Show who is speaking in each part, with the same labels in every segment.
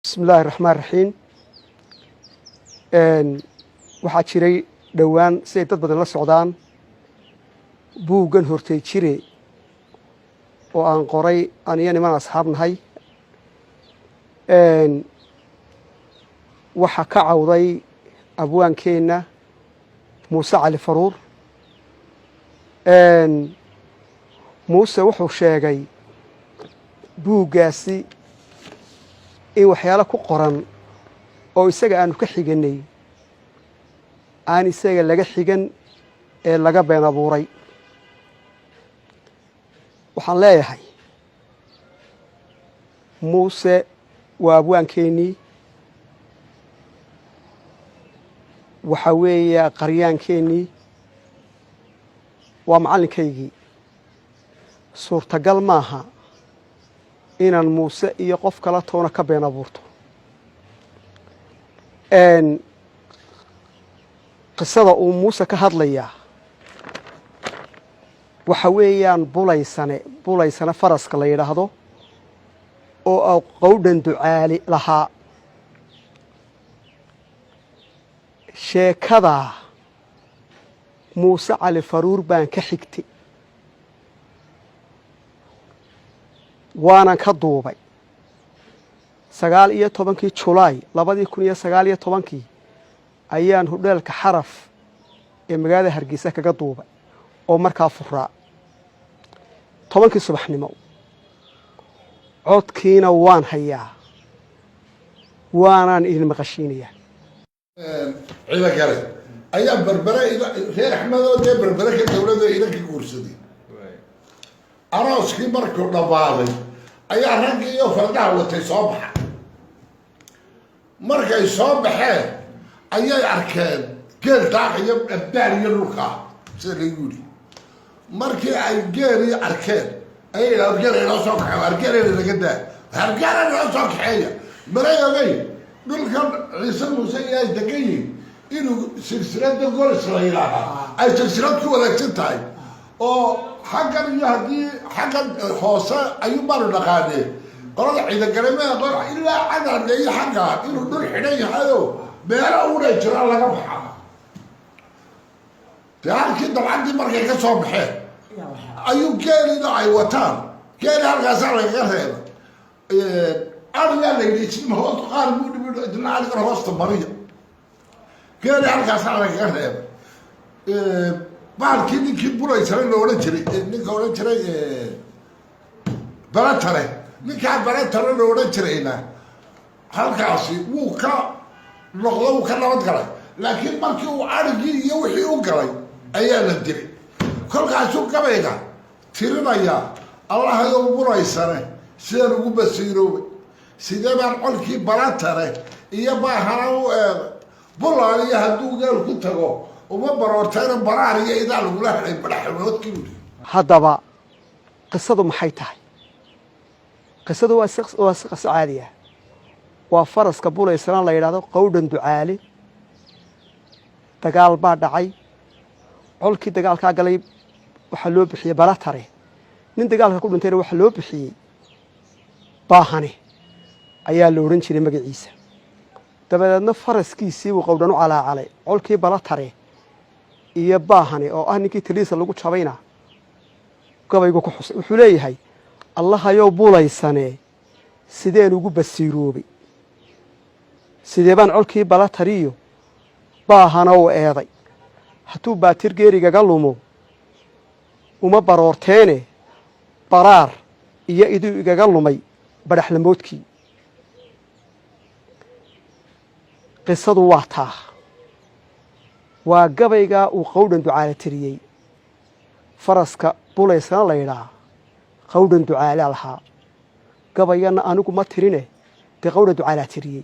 Speaker 1: Bismi illaahi raxmaan raxiim. Waxaa jiray dhowaan, siday dad badan la socdaan, buuggan hortay jire oo aan qoray aniyo niman asxaab nahay. Waxaa ka cawday abwaankeenna Muuse Cali Faruur. Muuse wuxuu sheegay buuggaasi in waxyaalo ku qoran oo isaga aanu ka xiganay aan isaga laga xigan ee laga been abuuray. Waxaan leeyahay, Muuse waa abwaankeennii, waxa weeya qaryaankeenii, waa macallinkaygii. Suurtagal maaha inaan Muuse iyo qof kala toona ka been abuurto. Qisada uu Muuse ka hadlayaa waxa weeyaan Bulaysane, Bulaysane faraska la yidhaahdo oo Qowdhan Ducaali lahaa. Sheekadaa Muuse Cali Faruur baan ka xigtay, waanan ka duubay 19-kii Julaay 2019-kii ayaan hudheelka Xaraf ee magaalada Hargeysa kaga duubay oo markaa furaa 10-kii subaxnimo. Codkiina waan hayaa, waanaan idin maqashiinayaa.
Speaker 2: Ciidagale ayaa Berbere, reer Axmedoo dee Berbere ka dowlada idanka guursaday. Arooskii markuu dhammaaday ayaa raggii iyo fardaha watay soo baxa. Markay soo baxeen ayay arkeen geel daaq iyo abbaar iyo dhulkaa, sida lagu yidhi. Markii ay geelii arkeen ayay yidhahd, "Geela inoo soo kaxeey, hargeelena laga daa, hargeela inoo soo kaxeeya." Maray ogey dhulkan Ciise Muuse iyo ay degan yihin inuu silsilada Golis la yidhaahaa ay silsilad ku wanaagsan tahay oo xaggan iyo haddii xaggan hoose ayuun baanu dhaqaanee, qolada Ciidagale ma aqoon ilaa Cadaadle iyo xaggaa inuu dhul xidhan yahayo, meelo unay jiraan laga baxa. Dee halkii dabcaddii markay ka soo baxeen ayuu geelina ay wataan, geeli halkaasaa lagaga reeba. Arigaa la yidhi, isna hoos qaar buu dhimi, idna arigan hoosta mariya. Geeli halkaasaa lagaga reeba. Bahalkii ninkii Bulaysana la odhan jiray, ninka odhan jiray Beletare, ninkaa Beletare la odhan jirayna halkaasi wuu ka noqdo, wuu ka nabad galay. Laakiin markii uu arigii iyo wixii u galay ayaa la dilay. Kolkaasuu gabayga tirinayaa: "Allahayow Bulaysane sidaan ugu basiiroobay, sidee baan colkii Balatare iyo Baahana u eeday? Bulaal iyo hadduu geel ku tago uma baroortayna, baraar iyo idaa lagula helay badaxnoodkii," buui.
Speaker 1: Haddaba qisadu maxay tahay? Qisadu waa qiso caadi ah. Waa faraska Bulaysana la yidhahdo Qowdhan Ducaale. Dagaal baa dhacay. Colkii dagaalkaa galay waxaa loo bixiyey Balatare. Nin dagaalka ku dhintayna waxaa loo bixiyey Baahane ayaa la odhan jiray magaciisa. Dabadeedna faraskiisii buu Qowdhan u calaacalay. Colkii Balatare iyo Baahane oo ah ninkii taliisa lagu jabayna gabaygu ku xusay. Wuxuu leeyahay: "Allahayow Bulaysane sideen ugu basiiroobay, sidee baan colkii Balatariyo Baahana u eeday? Hadduu baatir geerigaga lumo uma baroorteene, baraar iyo iduu igaga lumay badhaxlamoodkii." Qisadu waa taa, waa gabaygaa uu Qowdhan Ducaale tiriyey. Faraska Bulaysana la yidhaa Qowdhan Ducaalea lahaa. Gabayganna anigu ma tirine, dee Qowdhan Ducaalaa tiriyey.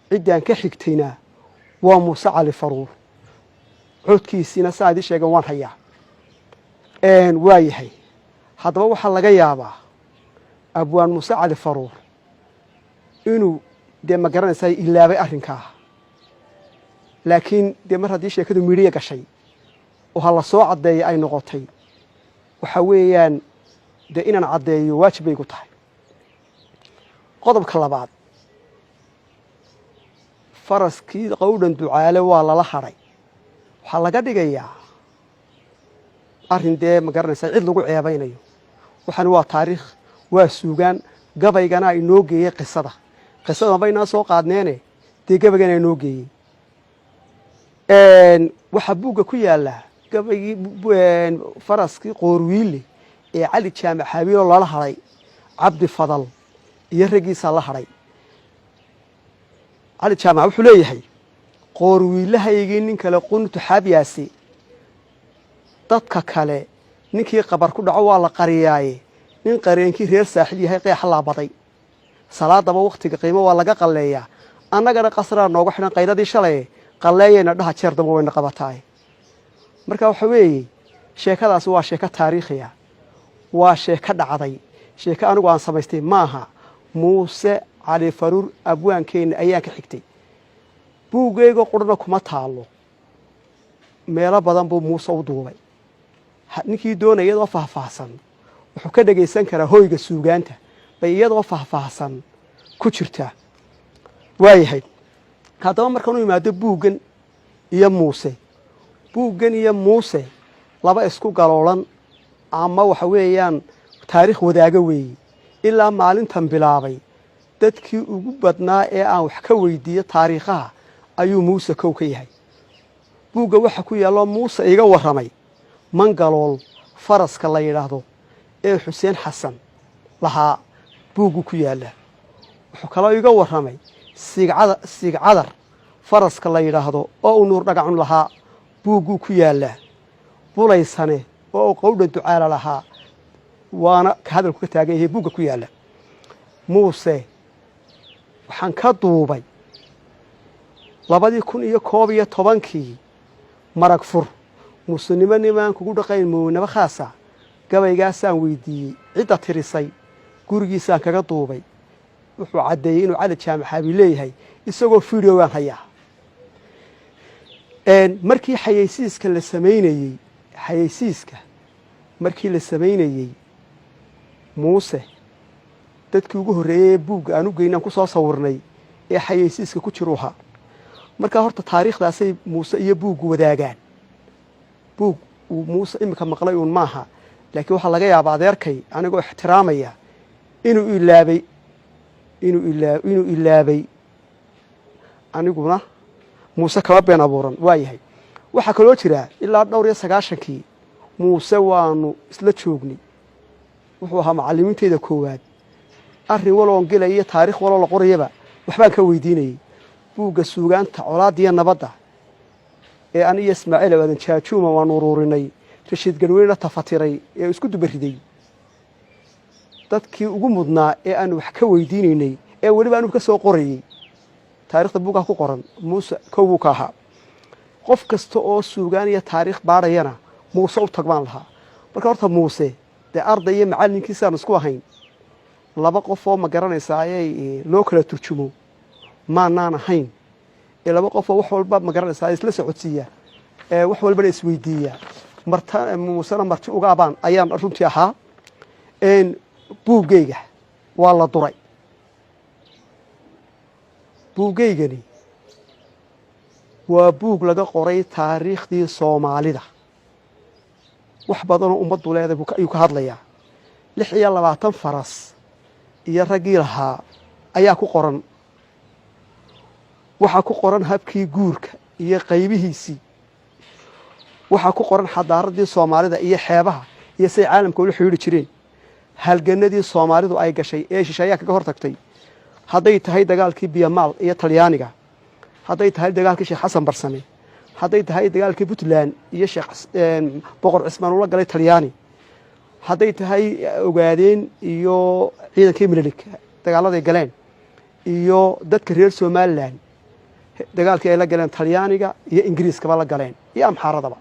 Speaker 1: Ciddaan ka xigtayna waa Muuse Cali Faruur. Codkiisiina saa idii sheegan waan hayaa. Waa yahay. Haddaba waxaa laga yaabaa abwaan Muuse Cali Faruur inuu dee ma garanaysaa ilaabay arrinkaa, laakiin dee mar haddii sheekadu midhiya gashay oo ha la soo caddeeya ay noqotay, waxa weeyaan dee inaan caddeeyo waajib bay igu tahay. Qodobka labaad. Faraskii Qowdhan Ducaale waa lala hadhay. Waxaa laga dhigayaa arrin, dee ma garanaysaa, cid lagu ceebaynayo. Waxani waa taariikh, waa suugaan. Gabaygana inoo geeyey qisada. Qisada baynaa soo qaadneene, dee gabaygana inoo geeyey. Waxaa buugga ku yaallaa gabaygii faraskii Qoorwiile ee Cali Jaamac Xaabiiloo lala hadhay. Cabdi Fadal iyo raggiisaa la hadhay. Cali Jaamac wuxuu leeyahay: "Qoorwiilahaygii nin kale quntu xaabyaasi, dadka kale ninkii qabar ku dhaco waa la qariyaaye, nin qareenkii reer Saaxil yahay qeexa laabaday. Salaadaba wakhtiga qiimo waa laga qalleeyaa, annagana qasraa nooga xidhan qayladii shalay. Qalleeyayna dhaha, jeer damba wayna qabataaye." Marka waxa weeye, sheekadaasi waa sheeko taariikhiya, waa sheeko dhacday, sheeko anigu aan samaystay maaha. Muuse Cali Faruur abwaankeenna ayaan ka xigtay. Buuggayga qurana kuma taalo, meelo badan buu Muuse u duubay. Ninkii doonaya iyadoo faahfaahsan wuxuu ka dhegaysan karaa Hoyga Suugaanta bay iyadoo faahfaahsan ku jirtaa. Waayahay, haddaba markaan u imaado buuggan iyo Muuse, buuggan iyo Muuse laba isku galoolan ama waxa weeyaan taariikh wadaaga weeye. Ilaa maalintan bilaabay, dadkii ugu badnaa ee aan wax ka weydiiyo taariikhaha ayuu Muuse kow ka yahay. Buugga waxa ku yaalloo Muuse iga warramay Mangalool faraska la yidhaahdo ee Xuseen Xasan lahaa, buuggu ku yaalla. Wuxuu kaloo iga warramay Siigcada, Siigcadar faraska la yidhaahdo oo uu Nuur Dhagacun lahaa, buugguu ku yaallaa. Bulaysane oo uu Qowdhan Ducaala lahaa, waana ka hadalku ka taagan yahay, buugga ku yaalla. Muuse waxaan ka duubay 2011-kii marag fur "Musunimo nimaan kugu dhaqayn mownaba khaasa". Gabaygaasaan weydiiyey cidda tirisay, gurigiisaan kaga duubay. Wuxuu caddeeyey inuu Cali Jaamac Xaabi leeyahay, isagoo video waan hayaa. Markii xayeysiiska la samaynayey, xayeysiiska markii la samaynayey, Muuse dadkii ugu horreeyey ee buugga aan u geynaan ku soo sawirnay ee xayeysiiska ku jiru ahaa. Markaa horta taariikhdaasay Muuse iyo buuggu wadaagaan. Buug uu Muuse iminka maqlay uun maaha, laakiin waxaa laga yaabaa adeerkay, anigoo ixtiraamaya, inuu ilaabay, inuu ilaabay. Aniguna Muuse kama been abuuran. Waa yahay, waxaa kaloo jira ilaa dhowr iyo sagaashankii Muuse waanu isla joognay. Wuxuu ahaa macallimiinteyda koowaad. Arrin waloon gelaya iyo taarikh waloo la qorayaba waxbaan ka weydiinayey. Buugga suugaanta Colaadiyo Nabadda ee ani iyo Ismaaciil Aadan Jaajuuma waanu ururinay, Rashiid Garweynena tafatiray ee isku dubariday, dadkii ugu mudnaa ee aanu wax ka weydiinaynay ee weliba anugu ka soo qorayey taarikhda buuggaa ku qoran, Muuse kow buu ka ahaa. Qof kasta oo suugaan iyo taariikh baadhayana Muuse u tag baan lahaa. Marka horta Muuse dee arday iyo macallinkiisaan isku ahayn. Laba qof oo ma garanaysaa ayay loo kala turjumo maanaan ahayn, ee laba qof oo wax walba ma garanaysaa isla socodsiiya, ee wax walbana isweydiiya, marta Muusena marti uga abaan ayaan runtii ahaa. Buuggayga waa la duray. Buuggaygani waa buug laga qoray taariikhdii Soomaalida. Wax badanoo ummaddu leedahay ayuu ka hadlayaa. 26 faras iyo raggii lahaa ayaa ku qoran. Waxaa ku qoran habkii guurka iyo qaybihiisii. Waxaa ku qoran xadaaradii Soomaalida iyo xeebaha iyo siday caalamka ula xidhiiri jireen, halganadii Soomaalidu ay gashay ee shisheeyaa kaga hor tagtay, hadday tahay dagaalkii Biyamaal iyo Talyaaniga, hadday tahay dagaalkii Sheekh Xasan Barsame, hadday tahay dagaalkii Puntland iyo Sheekh Boqor Cismaan ula galay Talyaani, hadday tahay Ogaadeen iyo ciidankii Mililik dagaaladay galeen, iyo dadka reer Somaliland dagaalkii ay la galeen Talyaaniga iyo Ingiriiskaba la galeen iyo Amxaaradaba.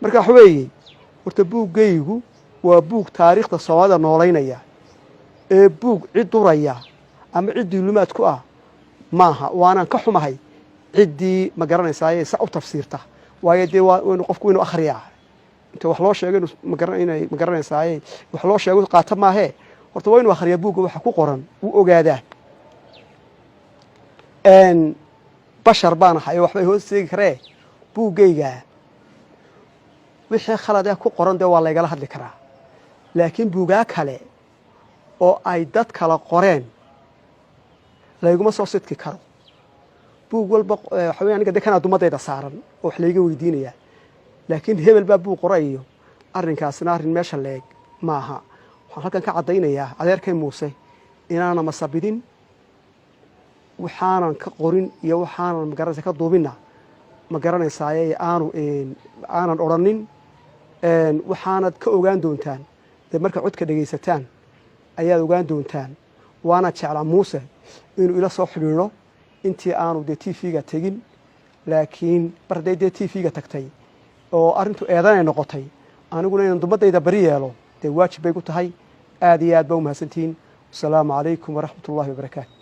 Speaker 1: Marka waxa weeye, horta buuggaygu waa buug taariikhda Soomaalida noolaynaya ee buug cid duraya ama cid duulumaad ku ah maaha. Waanaan ka xumahay ciddii ma garanaysaaye sa u tafsiirta, waayo dee waa inu qofku inuu akhriyaa inta wax loo sheego, inay ma garanaysaaye wax loo sheego qaata maahee. Horta waa inuu akhriyaa buugga, waxa ku qoran wuu ogaadaa. Bashar baan ahay oo waxbay hoos seegi karee. Buuggaygaa wixii khalad ee ku qoran dee waa laygala hadli karaa, laakiin buugaa kale oo ay dad kala qoreen layguma soo sidki karo. Buug walba waxa wey aniga de kanaa dumadayda saaran oo wax layga weydiinayaa, laakiin hebel baa buug qora iyo arrinkaasna arrin meesha leeg maaha. Waxaan halkan ka caddaynayaa adeerkay Muuse inaana masabidin, waxaanan ka qorin iyo waxaanan magaranaysa ka duubinna, ma garanaysaaye, aanu aanan odrhanin. Waxaanad ka ogaan doontaan dee markaad codka dhegaysataan ayaad ogaan doontaan. Waana jeclaa Muuse inuu ila soo xidhiidho intii aanu dee TV-ga tegin, laakiin mar hadday dee TV-ga tagtay oo arrintu eedanay noqotay, aniguna inaan dumadayda bari yeelo dee waajib bay ku tahay. Aad iyo aad baa umahadsantihiin. Wasalaamu calaykum waraxmat ullahi wabarakaatu.